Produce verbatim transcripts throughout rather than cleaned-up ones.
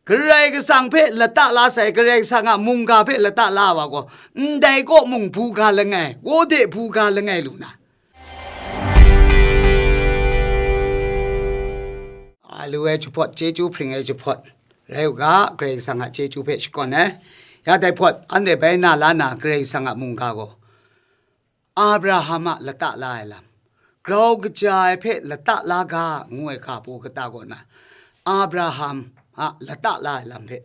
Karai Kasang hpe lata la sai, Karai Kasang a mungga hpe lata la wa gaw, ndai kaw mung buga langai, wode buga langai lu na, a lu ai jahpawt, chyeju hpring ai jahpawt rai u ga, Karai Kasang a chyeju hpe shakawn ai. Ya dai hpawt, anhte bai na la na, Karai Kasang a mungga gaw, Abraham a lata la ai lam, grau kaja ai hpe lata la ga, ngu ai ga pru kata kaw na, Abraham a lata la ai lam hpe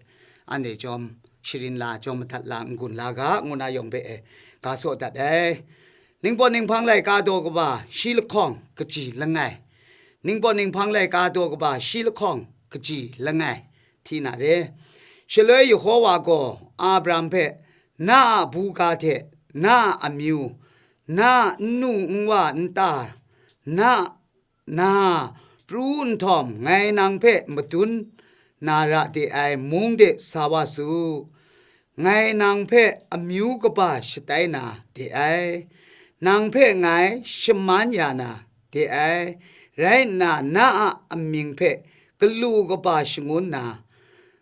anhte jawm sharin la, jawm madat la, n-gun la ga, ngu na yawng hpe e ga saw dat ai. Ningpawt ninghpang laika daw kaba shi lahkawng kaji langai, ningpawt ninghpang laika daw kaba shi lahkawng kaji langai hti na re. Shaloi Yehova gaw Abraham hpe, na a buga hte na a amyu, na a nnu nwa nta, na na pru nhtawm, ngai nang hpe madun na ra de ai mung de sa wa su. Ngai nang hpe amyu kaba shatai na de ai, nang hpe ngai shaman ya na de ai, rai nna na a amying hpe galu kaba shangun na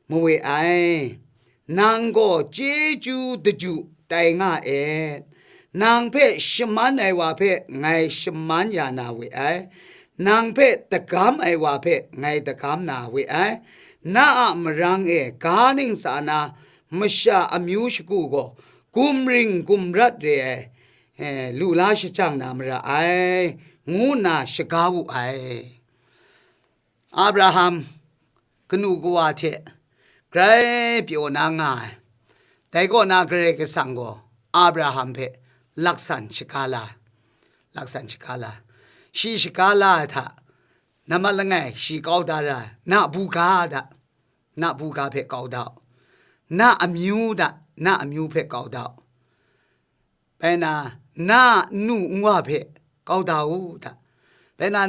mawe ai. Nang gaw chyeju daju tai nga et. Nang hpe shaman ai wa hpe ngai shaman ya na we ai. Nang hpe dagam ai wa hpe ngai dagam na we ai. Na a marang e ga ningsa na masha amyu shagu gaw gumring gumrat re ai, eh, lu la shajang na mara ai, ngu nna shaga wu ai. Abraham kanu kawa hte grai pyaw na nga ai. Dai kaw na Karai Kasang gaw Abraham hpe laksan shaga la, laksan shaga la, shi shaga la ai hta, nambat langai shi kau da ra ai, na buga hta, na buga hpe kau da u, na amyu hta, na amyu hpe kau da u. Bai na, na a nnu nwa hpe kau da u hta. Bai na,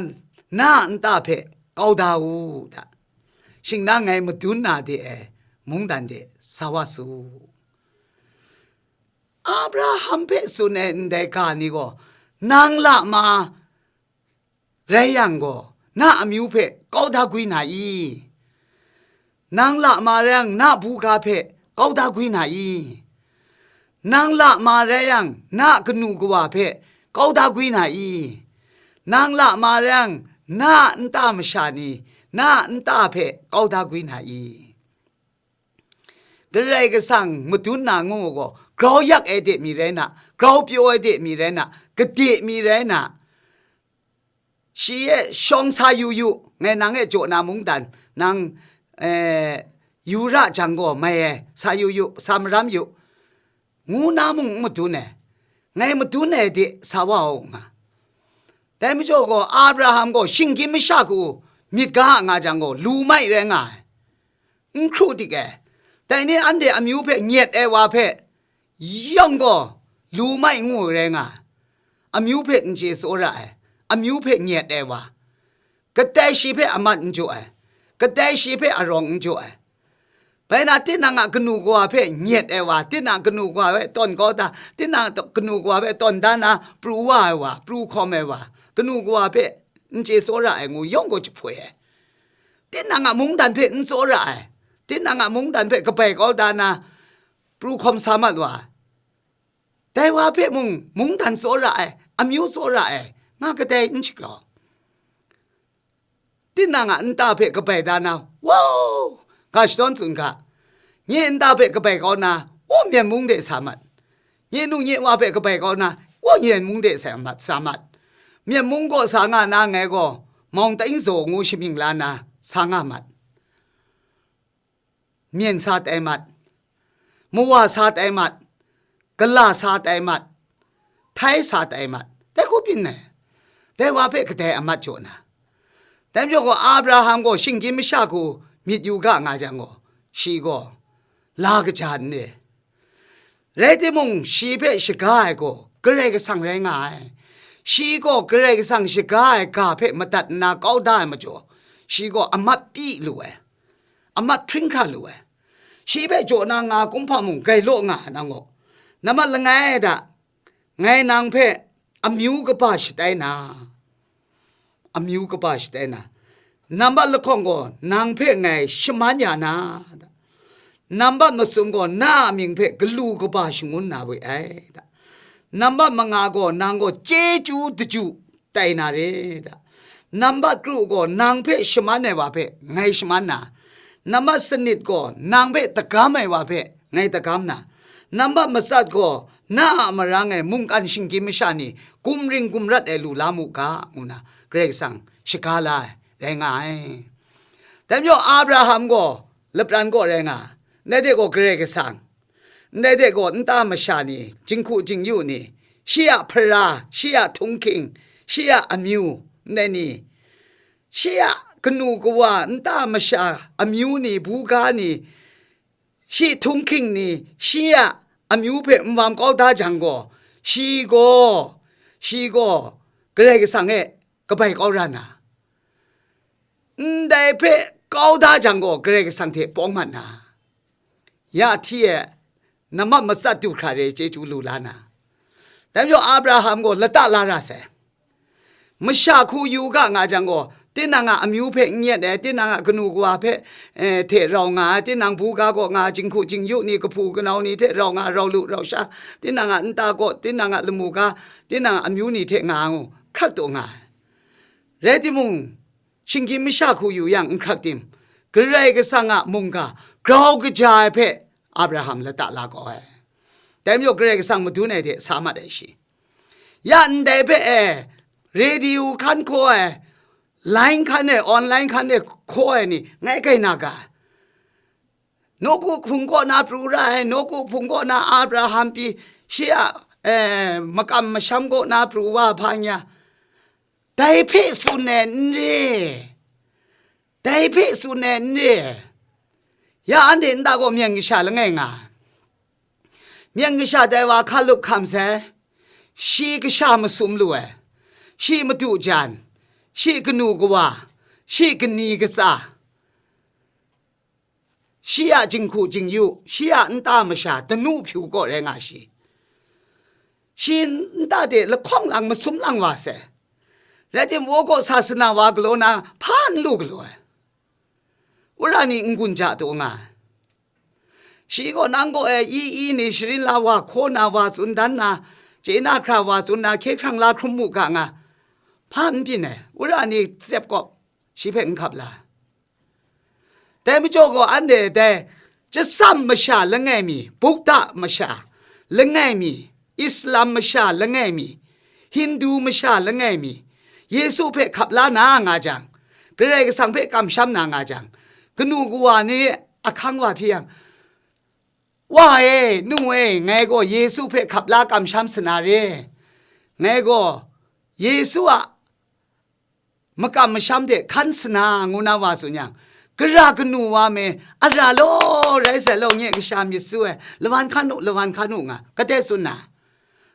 na a nta hpe kau da u hta. Shing na ngai madun na de ai mungdan de sa wa su. Abraham hpe tsun ai ndai ga ni gaw, nang la ma rai yang gaw, na amyu hpe kau da gwi na i? Nang la ma rai yang, na buga hpe kau da gwi na i? Nang la ma rai yang, na kanu kawa hpe kau da gwi na i? Nang la ma rai yang, na a nta masha ni, na a nta hpe kau da gwi na i? Karai Kasang madun na ngu gaw, grau yak ai de mi rai na, grau pyaw ai de mi rai na, kade mi rai na, shi e shawng sa yu yu, ngai nang e jaw na mungdan, nang, eh, yu ra jang gaw mai ai, sa yu yu, sa maram yu, ngu na mung n madun ai, ngai madun ai de sa wa u nga. Dai majaw gaw, Abraham gaw shinggyim masha hku myit ga nga jang gaw, lu mai rai nga ai, n hkru dik ai. Dai ni anhte amyu hpe nyet ai wa hpe yawng gaw lu mai ngu ai rai nga ai. Amyu hpe n chye tsawra ai, amyu hpe nyet ai wa, kadai shi hpe amat n jaw ai, kadai shi hpe arawng n jaw ai. Bai na, tinang a kanu kawa hpe nyet ai wa, tinang kanu kawa hpe tawn kau da, tinang kanu kawa hpe tawn da na pru wa ai wa, pru hkawm ai wa, kanu kawa hpe n chye tsawra ai ngu yawng gaw jahpoi ai. Tinang a mungdan hpe n tsawra ai, tinang a mungdan hpe kabai kau da na pru hkawm sa mat wa, dai wa hpe mung mungdan tsawra ai, amyu tsawra ai, nga kadai n shagrau. Tinang a nta hpe kabai da na, wow, ga shadawn tsun ga, nye nta hpe kabai kau na, wow, Myen mung de sa mat. Nye nu nye wa hpe kabai kau na, wow, Myen mung de sa mat, sa mat. Myen mung kaw sa nga na ngai gaw, Mawng Taingzaw ngu shamying la na, sa nga mat. Myen sa tai mat, mawa sa tai mat, gala sa tai mat, htai sa tai mat, dai hku byin ai. Dai wa hpe kadai amat jaw na. Dai majaw gaw, Abraham gaw shinggyim masha hku myit yu ga nga jang gaw, shi gaw la kaja n re. Rai timung, shi hpe shaga ai gaw Karai Kasang rai nga ai. Shi gaw Karai Kasang shaga ai ga hpe madat nna kau da ai majaw, shi gaw amat pyi lu ai, amat hpring hkra lu ai. Shi hpe jaw na nga kumhpa mung grai law nga ai nang gaw, nambat langai da, ngai nang hpe amyu kaba shatai na, amyu kaba shatai na, nambat lahkawng gaw nang hpe ngai shaman ya na, Nambat masum gaw na a mying hpe galu kaba shangun na we ai. Nambat manga gaw nang gaw chyeju daju tai na re. Nambat kru gaw nang hpe shaman ai wa hpe ngai shaman na, nambat sanit gaw nang hpe dagam ai wa hpe ngai dagam na, nambat matsat gaw na a marang e mungkan shinggyim masha ni gumring gumrat ai lu la mu ga, ngu na Karai Kasang shaga la ai rai nga ai. Dai majaw Abraham gaw lapran kaw rai nga, ndai de gaw Karai Kasang, ndai de gaw nta masha ni, jinghku jingyu ni, shi a hpara, shi a htunghking, shi a amyu, ndai ni, shi a kanu kawa, nta masha amyu ni, buga ni, shi htunghking ni, shi a amyu hpe nbam kau da jang gaw, shi gaw, shi gaw Karai Kasang e kabai kau ra na, ndai hpe kau da jang gaw, Karai Kasang hte pawng mat na, ya hti e nambat matsat du hkra re chyeju lu la na. Dai majaw Abraham gaw lata la ra sai. Masha hku yu ga nga jang gaw, tinang a amyu hpe n yet ai, tinang a kanu kawa hpe, eh, hte rau nga ai, tinang buga kaw nga ai, jinghku jingyu ni, kahpu kanau ni hte rau nga ai, rau lu rau sha, tinang a nta kaw, tinang a lamu ga, tinang a amyu ni hte nga ngu hkrak taw nga ai. Rai timung, shinggyim masha hku yu yang n hkrak tim, Karai Kasang a mungga grau kaja ai hpe Abraham lata la kau ai. Dai majaw Karai Kasang madun ai hte sa mat ai shi. Ya ndai hpe e, radio hkan hkaw ai, line hkan e, online hkan e hkaw ai ni ngai kai na ga. Nawku hpung kaw na pru ra ai, nawku hpung kaw na Abraham pyi, shi a, eh, makam masham kaw na pru wa hpa nya, dai hpe tsun ai n re, dai hpe tsun ai n re. Ya anhte nta gaw myen kasha langai nga ai. Myen kasha dai wa hkalup hkam sai, shi kasha masum lu ai, shi madu jan, shi kanu kawa, shi kani katsa, shi a jinghku jingyu, shi a nta masha, danu hpyu kaw rai nga shi. Shi nta de lahkawng lang masum lang wa sai. Rai timung, wa gaw sasana wa galaw na hpa n lu galaw ai. Wora ni n-gun ja taw nga ai. Shi gaw nang gaw e i i ni sharin la wa, hkaw na wa tsun dan na, chye na hkra wa tsun na, hkye hkrang la hkrum mu ga nga, hpa n byin ai, wora ni tsep kawp, shi hpe n hkap la. Dai majaw gaw anhte dai chyasam masha langai mi, Buddha masha langai mi, Islam masha langai mi, Hindu masha langai mi, Yesu hpe hkap la na nga jang, Karai Kasang hpe kamsham na nga jang, kanu kawa ni ahkang wa hpyi yang, "Wa e, nu e, ngai gaw Yesu hpe hkap la kamsham sa na re, ngai gaw Yesu a makam masham de hkan sa na," ngu na wa tsun yang, gara kanu wa me, ara law rai sai law, nye kasha myit su ai, lawan hkan u, lawan hkan u nga, kadai tsun na?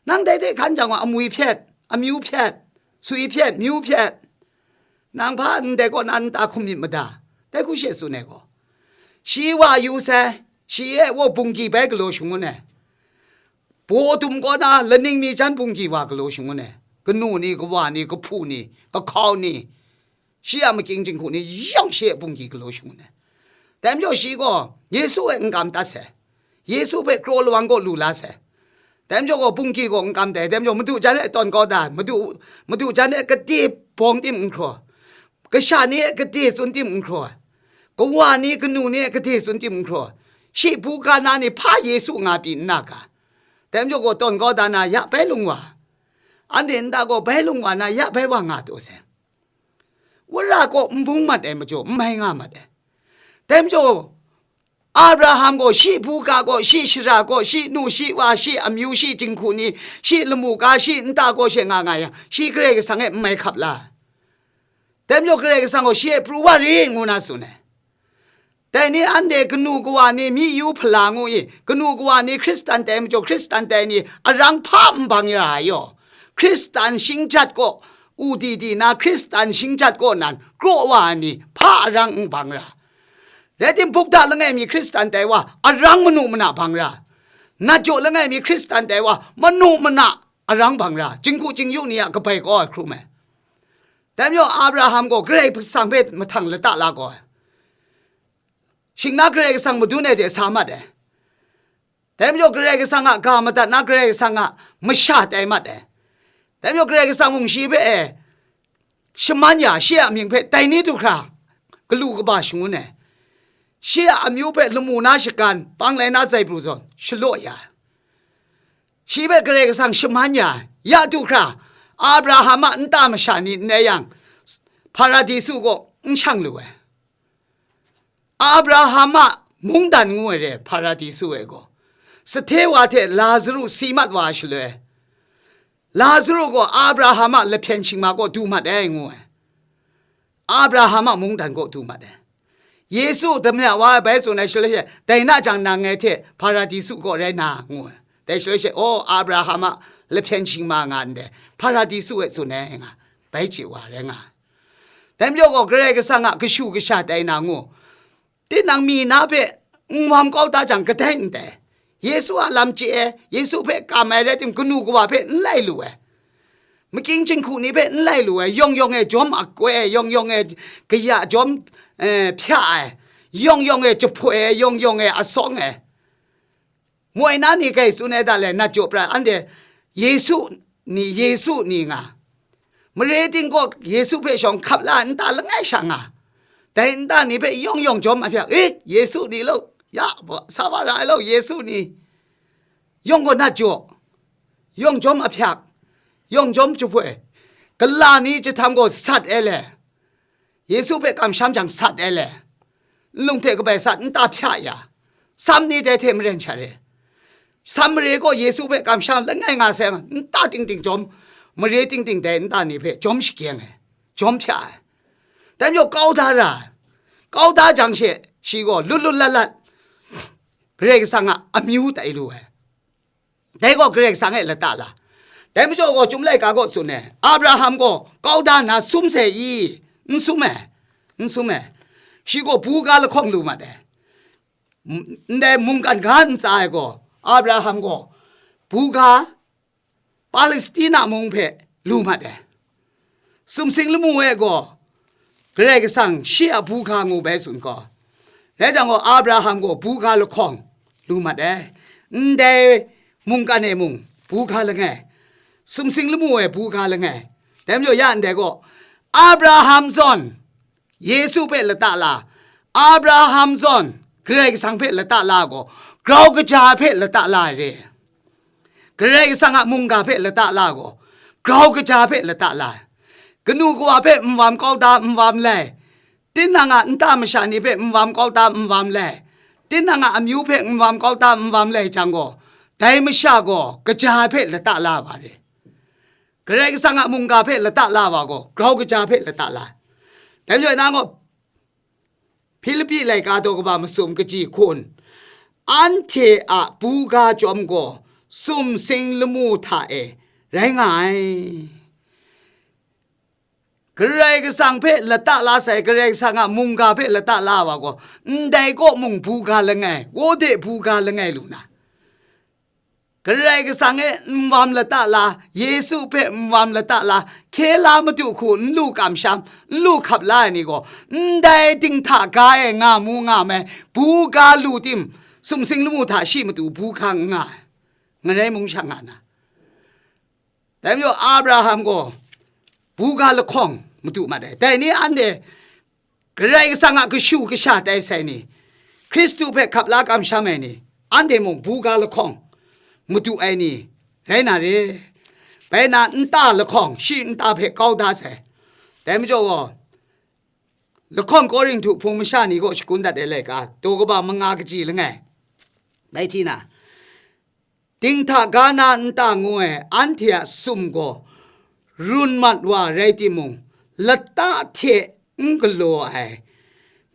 Nang dai de hkan jang wa, amwi hpyet, amyu hpyet, sui hpyet, myu hpyet, nang hpa ndai kaw na nta hkum myit mada, dai hku she tsun ai gaw, shi wa yu sai, shi e wo bungki bai galaw shangun ai. Baw dum kaw na laning mi jan bungki wa galaw shangun ai. Kanu ni, kawa ni, kahpu ni, kahkau ni, shi a makying jinghku ni yawng shi e bungki galaw shangun ai. Dai majaw shi gaw Yesu e n kam dat sai. Yesu hpe kraw lawang kaw lu la sai. Dai majaw gaw bungki gaw n kam dai. Dai majaw madu jan e tawn kau da, madu, madu jan e kade bawng tim n hkraw, kasha ni e kade tsun tim n hkraw, kawa ni, kanu ni e kade tsun tim n hkraw, shi buga na ni hpa Yesu nga pyi n na ga? Dai majaw gaw tawn kau da na ya bai lung wa, anhte nta gaw bai lung wa na ya bai wa nga taw sai. Wora kaw n bung mat ai majaw, n mai nga mat ai. Dai majaw, Abraham gaw, shi buga gaw, shi shara gaw, shi nu, shi wa, shi amyu, shi jinghku ni, shi lamu ga, shi nta gaw she nga nga yang, shi Karai Kasang e n mai hkap la. Dai majaw Karai Kasang gaw shi e pru wa rit ngu na tsun ai. Dai ni anhte kanu kawa ni myi yu hpala ngu i, kanu kawa ni Hkristan tai majaw, Hkristan tai ni arang hpa n bang ya ai yaw, Hkristan shingjat kaw, u di di na Hkristan shingjat kaw nan kraw wa ai ni hpa arang n bang ra. Rai tim, Buddha langai mi Hkristan tai wa, arang manu mana bang ra. Nat jaw langai mi Hkristan tai wa, manu mana arang bang ra. Jinghku jingyu ni a kabai kaw ai hkrum ai. Dai majaw Abraham gaw Karai Kasang hpe mahtang lata la gaw ai. Shing na Karai Kasang madun ai de sa mat ai. Dai majaw Karai Kasang a ga madat na Karai Kasang a masha tai mat ai. Dai majaw Karai Kasang mung shi hpe e shaman ya, shi a mying hpe dai ni du hkra galu kaba shangun ai. Shi a amyu hpe lamu na shagan, pang lai na zaibru zawn shalaw ya ai. Shi hpe Karai Kasang shaman ya ai. Ya du hkra, Abraham a nta masha ni n rai yang, Hparadisu kaw n shang lu ai. Abraham a mungdan ngu ai re, Hparadisu e gaw. Sahte wa hte Lazaru si mat wa ai shaloi, Lazaru gaw Abraham a lahpyen shingma kaw du mat ai, ngu ai. Abraham a mungdan kaw du mat ai. Yesu damya wa ai bai tsun ai shaloi she, dai na jang nang ngai hte Hparadisu kaw rai na, ngu ai. Dai shaloi she, o, Abraham a lahpyen shingma nga ndai, Hparadisu e tsun ai nga, bai chye wa rai nga ai. Dai majaw gaw, Karai Kasang a kashu kasha tai na ngu, tinang mi na hpe n wam kau da jang kadai ndai. Yesu a lam chye ai, Yesu hpe kam ai rai tim, kanu kawa hpe n lai lu ai. Makying jinghku ni hpe n lai lu ai, yawng yawng e jawm akoi ai, yawng yawng e kaya jawm, eh, hpya ai, yawng yawng e jahpoi ai, yawng yawng e asawng ai. Moi na ni kai tsun ai da le, nat jaw prat, anhte Yesu ni, Yesu ni nga. Mare ting kaw Yesu hpe shawng hkap la ai nta langai sha nga. Dai nta ni hpe yawng yawng jawm a hpyak, e, Yesu ni lo, ya, sa wa ra ai lo, Yesu ni. Yawng gaw nat jaw, yawng jawm a hpyak, yawng jawm jahpoi, gala ni jahtam gaw sat ai le. Yesu hpe kamsham jang sat ai le, nlung hte kabai sat nta hpya ya, sam ni dai hte maren shat re. Sam mare gaw Yesu hpe kamsham langai nga sai, nta ting ting jawm, mare ting ting dai nta ni hpe jawm shakyeng ai, jawm hpya ai. Dai majaw kau da ra ai. Kau da jang she, shi gaw lut lut lat lat Karai Kasang a amyu tai lu ai. Dai gaw Karai Kasang e lata la. Dai majaw gaw, Chyum laika gaw tsun ai, Abraham gaw kau da nna sum sai i? N sum ai, n sum ai. Shi gaw buga lahkawng lu mat ai. M-, ndai mungkan ga ntsa ai gaw, Abraham gaw buga Palestina mung hpe lu mat ai. Sumsing lamu e gaw, Karai Kasang shi a buga ngu bai tsun gaw, rai jang gaw, Abraham gaw buga lahkawng lu mat ai. Ndai mungkan e mung buga langai, sumsing lamu e buga langai. Dai majaw ya ndai gaw, Abraham zawn Yesu hpe lata la, Abraham zawn Karai Kasang hpe lata la gaw, grau kaja hpe lata la ai re. Karai Kasang a mungga hpe lata la gaw, grau kaja hpe lata la ai. Kanu kawa hpe n wam kau da, n wam lai. Tinang a nta masha ni hpe n wam kau da, n wam lai. Tinang a amyu hpe n wam kau da, n wam lai jang gaw, dai masha gaw kaja hpe lata la wa re. Karai Kasang a mungga hpe lata la wa gaw, grau kaja hpe lata la ai. Dai majaw, nang gaw Hpilipi laika daw kaba masum kaji hkun, anhte a buga chyawm gaw sumsing lamu hta e rai nga ai. Karai Kasang hpe lata la sai, Karai Kasang a mungga hpe lata la wa gaw, ndai kaw mung buga langai, wode buga langai lu na, Karai Kasang e n wam lata la, Yesu hpe n wam lata la, hkye la madu hku n lu kamsham, n lu hkap la ai ni gaw, ndai dinghta ga e nga mu nga mai, buga lu tim, sumsing lamu hta shi matu buga n nga ai, ngarai mung sha nga na. Dai majaw Abraham gaw buga lahkawng madu mat ai. Dai ni anhte Karai Kasang a kashu kasha tai sai ni, Hkristu hpe hkap la kamsham ai ni, anhte mung buga lahkawng madu ai ni rai na re. Bai na nta lahkawng shi nta hpe kau da sai. Dai majaw gaw, lahkawng Korinhtu hpung masha ni kaw shakun dat ai laika, daw kaba manga kaji langai, bai hti na, dinghta ga na nta ngu ai anhte a sum gaw run mat wa rai timung, lata hte n galaw ai,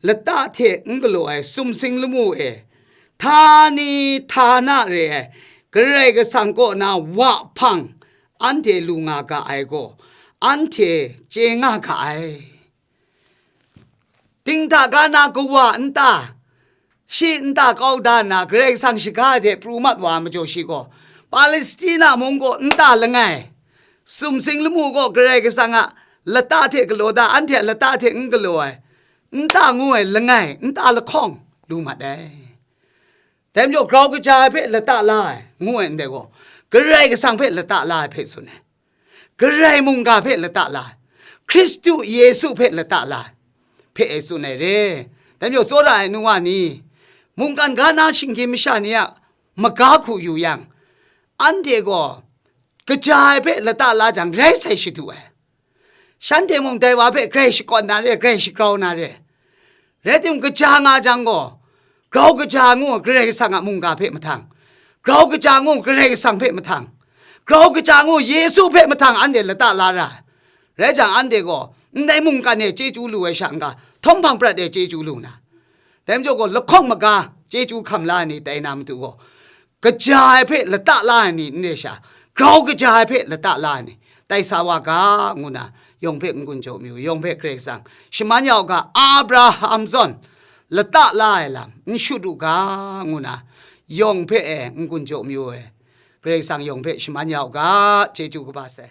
lata hte n galaw ai sumsing lamu e, htani htana re ai Karai Kasang kaw na wa hpang anhte lu nga ga ai gaw, anhte chye nga ga ai. Dinghta ga na kawa nta, shi nta kau da nna, Karai Kasang shaga ai hte pru mat wa ai majaw shi gaw, Palestina mung gaw nta langai, sumsing lamu gaw Karai Kasang a lata hte galaw da, anhte a lata hte n galaw ai, nta ngu ai langai, nta lahkawng lu mat ai. Dai majaw grau kaja ai hpe lata la ai, ngu ai ndai gaw, Karai Kasang hpe lata la ai hpe tsun ai. Karai mungga hpe lata la ai, Hkristu Yesu hpe lata la ai hpe e tsun ai re. Dai majaw tsawra ai nu wa ni, mungkan ga na shinggyim masha ni a maga hku yu yang, anhte gaw kaja ai hpe lata la jang rai sai shadu ai. Shanhte mung dai wa hpe grai shakawn na re, grai shagrau na re. Rai timung, kaja nga jang gaw, grau kaja ngu Karai Kasang a mungga hpe mahtang, grau kaja ngu Karai Kasang hpe mahtang, grau kaja ngu Yesu hpe mahtang anhte lata la ra ai. Rai jang, anhte gaw ndai mungkan e chyeju lu ai sha n-ga, htawng hpang prat e chyeju lu na, dai majaw gaw lahkawng maga chyeju hkam la ai ni tai na matu gaw, kaja ai hpe lata la ai ni n re sha, grau kaja ai hpe lata la ai ni tai sa wa ga, ngu na yawng hpe n-gun jaw mayu, yawng hpe Karai Kasang shaman ya u ga, Abraham zawn lata la ai lam n shut u ga, ngu na yawng hpe e n-gun jaw mayu ai. Karai Kasang yawng hpe shaman ya u ga, chyeju kaba sai.